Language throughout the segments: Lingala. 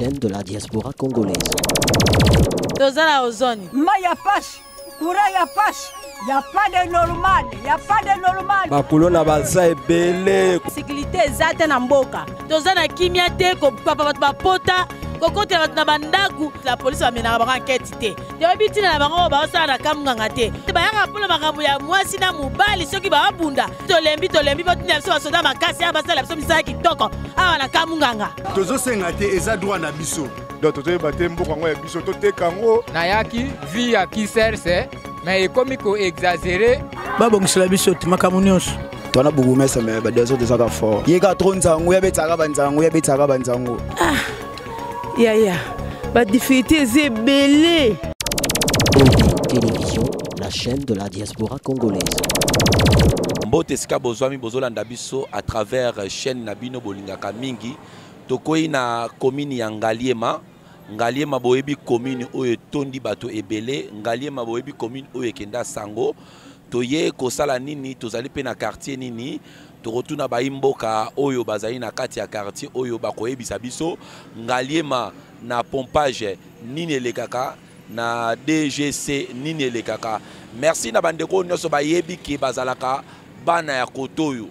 chaîne de la diaspora congolaise. Toza na ozone. Mai ya pasi, courant ya pasi, ya pas de normal, ya pas de normal. Bakuluna baza ebele. Sécurité eza te na mboka. Toza na kimia te, kopapa bato bapota, kokotela bato na bandako. La police bamenaka bango enquête te. Toyebi ntina na bango oyo baosala na kamunganga te. Bayaka mpona makambo ya mwasi na mobali soki baabunda. Tolembi tolembi botinda biso basoda makasi awa basala biso misala kitoko awa na kamunganga. Tozosenga te, eza droit na biso. Donc tozoyeba te mboka yango ya biso toteka yango. Nayaki vie ya kiserse mais ekomi ko exagérer. Babongisela biso te makambo nyonso. Twana bourgmestre mais ba désordre ezaka fort. Ye ka trop nzango ya betaka ba nzango ya betaka ba nzango. Ah yaya ba difficulté eza ebele. Télévision, la chaîne de la diaspora congolaise. Mbote esika bozwami bozolanda biso à travers chaîne na bino bolingaka mingi. Tokoyi na commune ya Ngaliema. Ngaliema boyebi commune oyo etondi bato ebele. Ngaliema boyebi commune oyo ekenda sango. Toye kosala nini, tozali pe na quartier nini. Tokotuna bayi mboka oyo bazali na kati ya quartier oyo bakoyebisa biso Ngaliema na pompage nini elekaka na DGC nini elekaka. Merci na bandeko nyonso bayebi ke bazalaka bana ya kotoyo.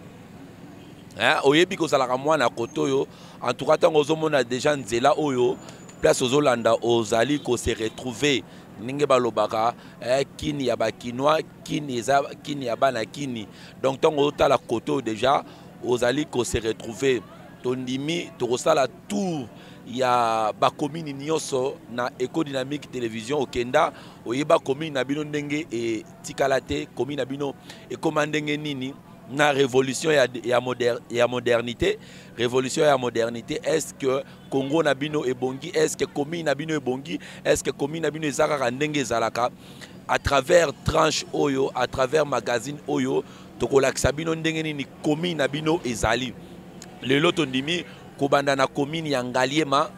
Hein, oyebi kozalaka mwana ya kotoyo. En tout cas tango ozomona déjà nzela oyo place ozolanda ozali ko se retrouver ndenge balobaka, eh, kini ya ba kinois, kini eza kini ya bana kini. Donc tango ozotala kotoyo déjà ozali ko se retrouver. Tondimi tokosala tour ya ba commune nyonso na Eco Dynamique Télévision. Okenda oyeba commune na bino ndenge etikala te, commune na bino ekoma ndenge nini na révolution ya, ya, moder, ya modernité. Révolution ya modernité, est-ce que Congo na bino ebongi, est-ce que commune na bino ebongi, est-ce que commune na bino ezalaka kaka ndenge ezalaka? À travers tranche oyo, à travers magazine oyo, tokolakisa bino ndenge nini commune na bino ezali. Lelo tondimi kobanda na commune ya Ngaliema,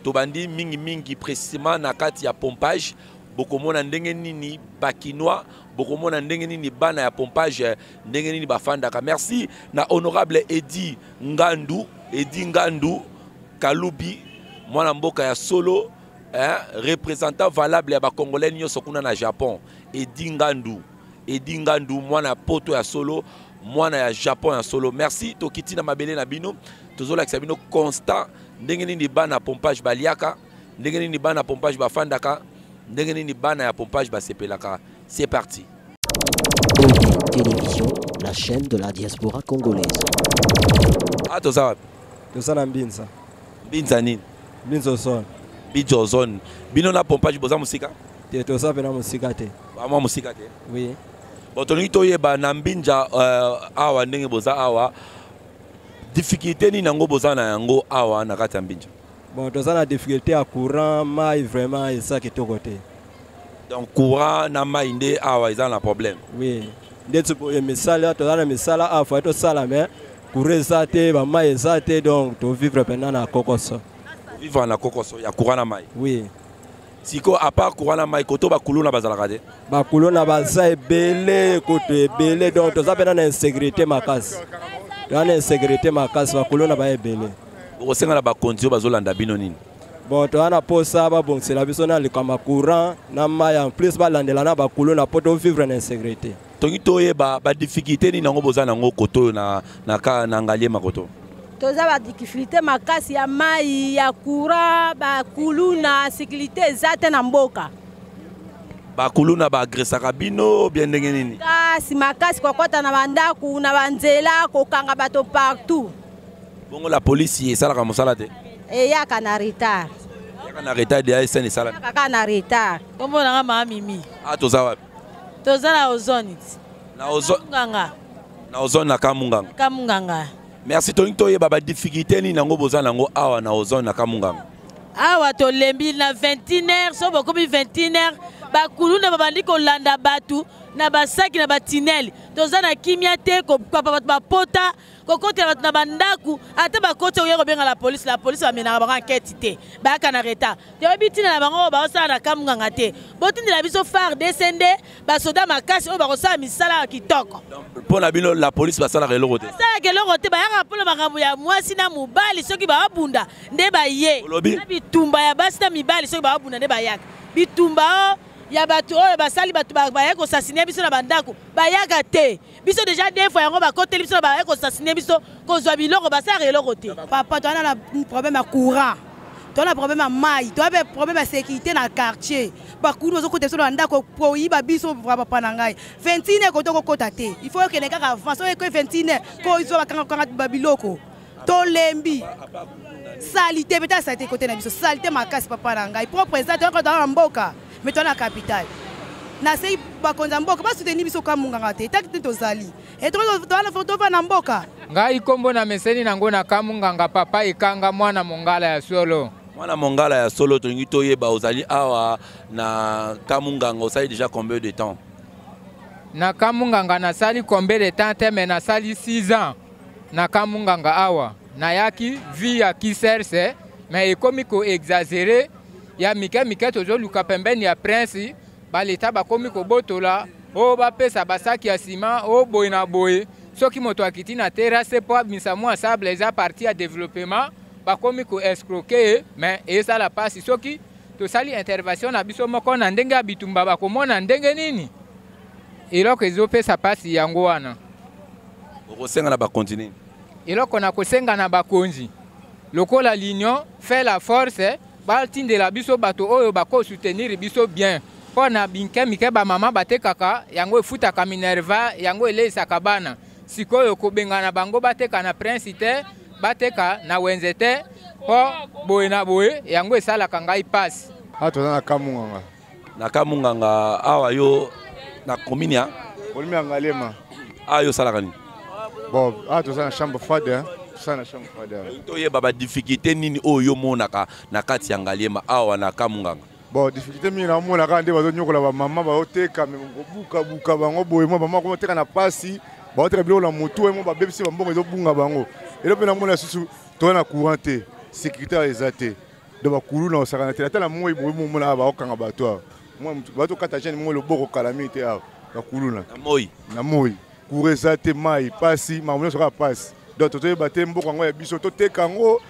tobandi mingi mingi précisément na kati ya pompage. Bokomona ndenge nini bakinois, bokomona ndenge nini bana ya pompage, ndenge nini bafandaka. Merci na honorable Eddy Ngandu, Eddy Ngandu Kalubi, mwana mboka ya solo, hein, représentant valable ya ba Congolais nyonso kuna na Japon. Eddy Ngandu, Eddy Ngandu, mwana poto ya solo, mwana ya Japon ya solo. Merci tokiti na mabele na bino, tozolakisa bino constat ndenge nini bana pompage baliaka, ndenge nini bana pompage bafandaka, ndenge nini bana ya pompage basepelaka. C'est parti. Télévision, la chaîne de la diaspora congolaise. Ah, toza wapi? Toza na Mbinza. Mbinza nini? Mbinza ozone. Mbinza ozone. Bino na pompage boza mosika? Te, toza pena mosika te. Ba mwa mosika te? Oui. Bon, tolingi toyeba na Mbinza awa ndenge boza awa, difficulté nini yango boza na yango awa na kati ya Mbinza? Bon, toza na difficulté ya courant, mai vraiment eza kitoko te. Donc courant na mai nde awa eza na problème. Oui. Ndeti boye misala, toza na misala awa, faut tosala mais courant eza te, ba mai eza te, donc to vivre pena na kokoso. Vivre na kokoso ya courant na mai. Oui. Siko à part courant na mai koto bakuluna bazalaka te. Bakuluna baza ebele, koto ebele, donc toza pena na insécurité makasi. Toza na insécurité makasi, bakuluna ba ebele. Bokosenga na bakonzi oyo bazolanda bino nini? Bon, toza na posa babongisela biso na likambo ya courant na mai, en plus balandela na bakuluna po to vivre na insécurité. Tongi toyeba ba difficulté nini yango boza nango koto oyo na Ngaliema koto? Toza ba difficulté makasi ya mai, ya courant, bakuluna, sécurité eza te na mboka. Bakuluna ba agressaka bino bien ndenge nini? Makasi, makasi kokota na bandako, na banzela, kokanga bato partout. Bongo la police esalaka mosala te? Eyaka na retard. Eyaka na retard de ASN esala. Eyaka kaka na retard. Kombo na nga Mama Mimi. Ah, toza wapi? Toza na ozone. Na ozone. Munganga. Na ozone na Kamunganga. Kamunganga. Merci, tolingi toyeba ba difficulté nini yango boza nango awa na ozone na Kamunganga. Awa tolembi na vingt et une heures, so bokomi vingt et une heures, Bakuluna babandi kolanda bato na basaki na batinele. Toza na kimia te, kopapa bato bapota, kokotela bato na bandako. Ata bakoti oye kobenga la police, la police bamenaka bango enquête te, bayaka na retard. Toyebi ntina na bango oyo baosala na Kamunganga te. Botindela biso FARDC nde basoda makasi oyo bakosala misala ya kitoko. Mpo na bino la police basalaka eloko te? Basalaka eloko te, bayaka mpona makambo ya mwasi na mobali. Soki babunda nde baye. Olobi? Na bitumba ya basi na mibali, soki babunda nde bayaka. Bitumba oyo ya bato oyo basali bato bayaki kosasine biso na bandako, bayaka te. Biso deja deux fois yango bakoteli biso, bayaki kosasine biso, kozwa biloko, basalaka eloko te. Papa, toza na problème ya courant, toza na problème ya mai, toza mpe problème ya sécurité na quartier. Bakulu bazokota biso na bandako koyiba biso. Papa na ngai, 21 heures koto kokota te, il faut okende kaka avant. Soki ekoki 21 heures, kozwa bakangakanga babiloko. Tolembi saleté, mpe ta saleté kote na biso, saleté makasi. Papa na ngai, propre eza te. Toza na mboka, mais toza na capitale. Nasei bakonzi ya mboka basoutenir biso Kamunganga te, taki te tozali tova na mboka. Ngai nkombo na meseni nango na Kamunganga, papa Ekanga, mwana mongala ya solo. Mwana mongala ya solo, tolingi toyeba, ozali awa na Kamunganga osali déjà combien de temps? Na Kamunganga nasali combien de temps te, mais nasali 6 ans na Kamunganga awa. Nayaki vie ya Kiserse, mais ekomi koexagérer ya mike mike. Tozoluka pembeni ya prince, baleta bakomi kobotola oyo bapesa basaki ya nsima oyo boye na boye. Soki moto akiti na terrasse mpo abimisa mwa sable, eza partie ya développement, bakomi koescroquer ye. Mais ezala mpasi soki tosali intervention na biso moko na ndenge ya bitumba, bakomona ndenge nini eloko ezopesa mpasi yango wana. Okosenga na bakonzi nini? Eloko na kosenga na bakonzi, lokola l'union fait la force, batindela biso bato oyo bakosoutenir biso bien mpo na binke mike bamama batekaka, yango efutaka minerval, yango eleisaka bana. Sikoyo kobengana bango bateka na prince te, bateka na wenze te, mpo boye na boye, yango esalaka ngai mpasi. Awa toza na Kamunganga. Na Kamunganga awa, yo na commune ya Kolimi ya Ngaliema. Awa yo osalaka nini? Bon, awa toza na chambre froide, toza na chambre froide. Toyeba badifficulté nini oyo yo omonaka na kati ya Ngaliema awa na Kamunganga? Bon, difficulté mingi naomona kaka nde bazonyokola bamama baoteka, mais kobukabuka bango boye, mwa bamama komoteka na pasi, baoteka biloko na motu mo babebisi bambongo, ezobunga bango. Elo mpe namona lisusu, toza na courant te, sécurité eza te. Donc bakulu na osakana te, ata na moi boye momona awa baokanga bato awa, bazokata jeune moi loboko kala mingi te awa, bakuluna. Na moi? Na moi. Courant eza te, mai pasi, makambo nyonso kaka pasi. Donc tozoyeba te mboka yango ya biso, toteka yango,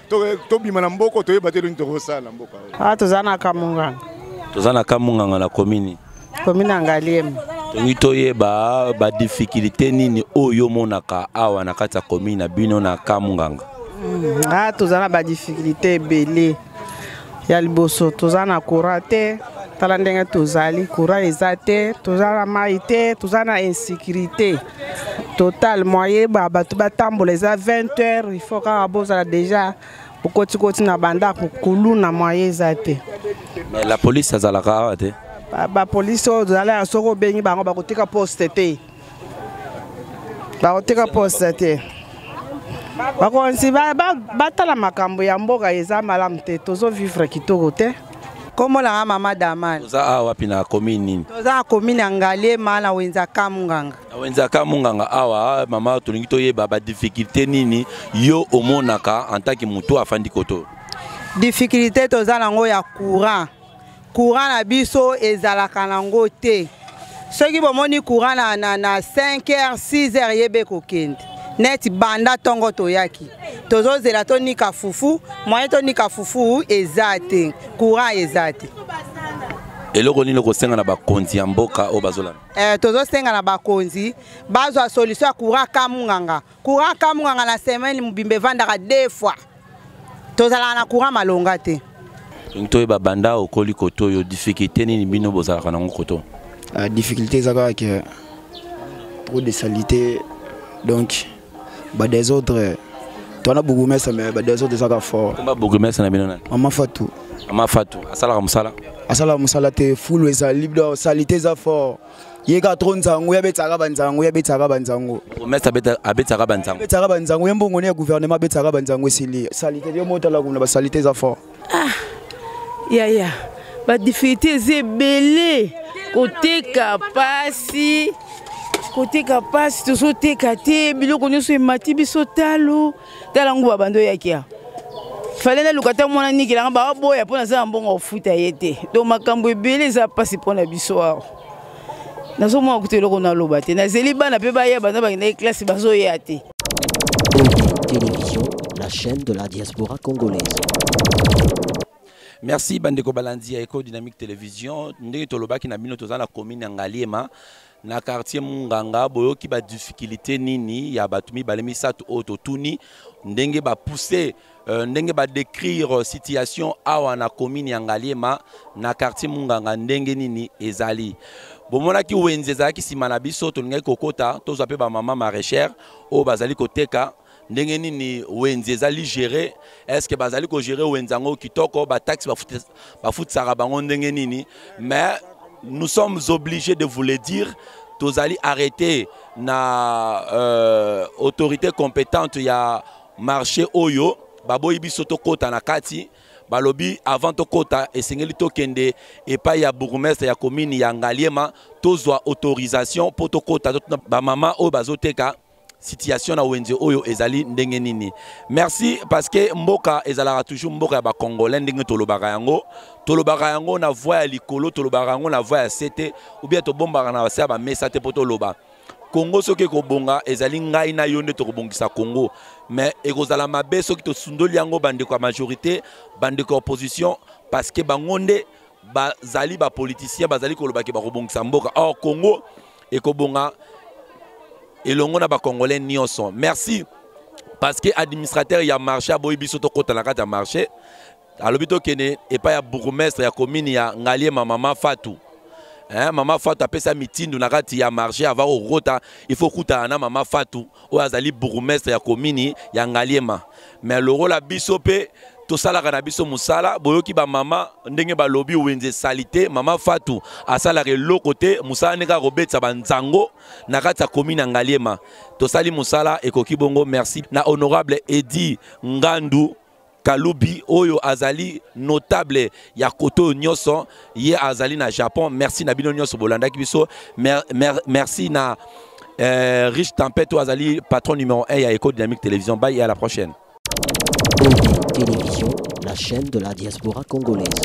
tobima na mboka, toyeba te elongi tokosala na mboka. Awa toza na Kamunganga. Toza na Kamunganga na commune? Commune ya Ngaliema. Tolingi toyeba badifficulté nini oyo omonaka awa na kati ya commune na bino na Kamunganga? Ah, toza na badifficulté ebele. Ya liboso, toza na courant te. Tala ndenge tozali, courant eza te, toza na mai te, toza na insécurité total. Moyen bato batambola eza 20 heures, il faut kaka bozala déjà okotikoti na bandako. Kuluna, moyen eza te. Mais la police azalaka awa te? Bapolisi oyo tozala ya, soki obengi bango, bakotika poste te, bakotika poste te. Bakonzi batala makambo ya mboka, eza malamu te, tozovivre kitoko te. Kombo na nga Mama Daman. Toza awa wapi, na commune nini? Toza na commune ya Ngaliema, na wenze ya Kamunganga. Na wenze ya Kamunganga awa, mama, tolingi toyeba badifficulté nini yo omonaka en tant que moto afandi koto. Difficulté toza nango ya courant. Courant na biso ezalaka nango te. Soki bomoni courant na 5 heures, 6 heures, yebe kokende. Neti banda ntongo toyaki, tozozela tonika fufu, moyen tonika fufu eza te, courant eza te. Eloko nini okosenga na bakonzi ya mboka oyo bazolanda? Tozosenga na bakonzi bazwa solution ya courant Kamunganga. Courant Kamunganga, na semaine mobimba evandaka deux fois, tozalaka na courant malonga te. Tolingi toyeba, banda okoli koto oyo, difficulté nini bino bozalaka nango koto? Difficulté eza kaka ke trop de salité, donc badésordre. Towana bourgmestre, mais badésordre eza kaka fort. Komba bourgmestre na bino nani? Mama Fatu. Mama Fatu asalaka mosala? Asalaka mosala te. Fulu ezali, donc salité eza fort. Ye kaka trop nzango, ye abetaka banzango, ye abetaka banzango. Bourgmestre abetaka banzango? Abetaka banzango. Ye mbongo ne ya gouvernement, abetaka banzango, esili. Salité, yo motala kuna, basalite eza fort. Ah yaya, badifficulté eza ebele. Koteka pasi, koteka pasi, tozoteka te, biloko nyonso emati biso talo. Tala nguba bando oyaki awa. Fale naluka ata mwana nikelanga baboya mpo naza na mbongo kofuta ye te. Donc makambo ebele eza pasi mpo na biso awa. Nazomona kutu eloko naloba te. Nazeli bana mpe baya banda bakendaki classe bazoya te. Télévision, la chaîne de la diaspora congolaise. Merci bandeko balandi ya Eco Dynamique Télévision. Ndenge tolobaki na bino toza na commune ya Ngaliema na quartier Munganga, boyoki ba difficulté nini ya bato mibale misato oyo totuni ndenge ba pousser ndenge ba décrire situation awa na commune ya Ngaliema na quartier Munganga ndenge nini ezali. Bomonaki wenze ezalaki nsima na biso, tolingaki kokota tozwa mpe ba mama maraîchère oyo bazali koteka ndenge nini wenze ezali gérer, est-ce que bazali ko gérer wenze yango kitoko, ba taxe bafutisaka bango ndenge nini. Mais nous sommes obligés de vous le dire, tozali arrêté na autorité compétente ya marché oyo baboyi biso tokota na kati. Balobi avant tokota esengeli tokende epai ya bourgmestre ya commune ya Ngaliema tozwa autorisation po tokota totuna ba mama oyo bazoteka situation na wenze oyo ezali ndenge nini. Merci, parce que mboka ezalaka toujours mboka ya ba Congolais, ndenge tolobaka yango, tolobaka yango na voix ya likolo, tolobaka yango na voix ya sete, ou bien tobombaka na se ya ba mesa te po toloba. Congo soki ekobonga ezali ngai na yo nde tokobongisa Congo, mais ekozala mabe soki tosundoli yango bandeko ya majorité, bandeko ya opposition, parce que bango nde bazali ba politicien, bazali koloba ke bakobongisa mboka. Or Congo ekobonga elongo na ba Congolais nyonso. Merci, parce que administrateur ya marché aboyi biso tokota na kati ya marché, alobi tokende epai ya bourgmestre ya commune ya Ngaliema, mama Fatou. Hein, mama Fatou apesa mitindo na kati ya marché avant kokota, il faut kutana na mama Fatou oyo azali bourgmestre ya commune ya Ngaliema. Mais lokola biso pe tosalaka na biso mosala, boyoki ba mama ndenge balobi wenze salite, mama Fatou asalaka eloko te, mosala ndenge akobetisa ba nzango na kati ya commune ya Ngaliema. Tosali mosala ekoki bongo. Merci na honorable Eddy Ngandu Kalubi oyo azali notable ya koto oyo nyonso, ye azali na Japon. Merci na bino nyonso bolandaki biso. Merci na Rich Tempête oyo azali patron numéro 1 ya Eco Dynamique Télévision. Bye et à la prochaine. Télévision, la chaîne de la diaspora congolaise.